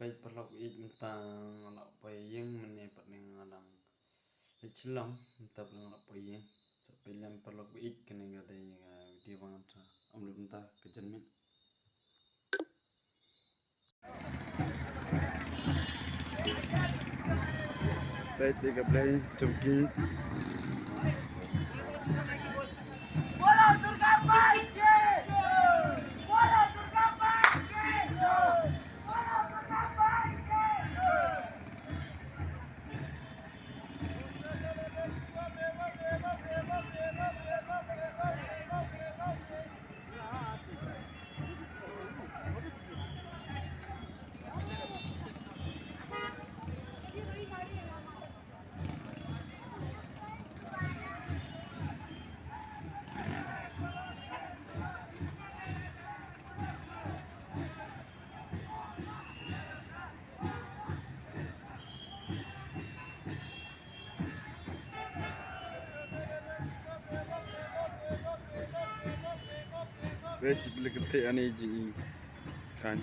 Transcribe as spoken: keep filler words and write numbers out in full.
Peit paralok baieit, mynta nga la poi ïing, mynne pat ne nga dang leit Shillong, mynta pat nga la poi ïing. Sa peit lem paralok baieit, kane ka dei ka video ba ngan sa upload mynta ka janmiet. Peit ïa ka Blei jong ki. Peit, peit ka kynthei ane jong i. Kan.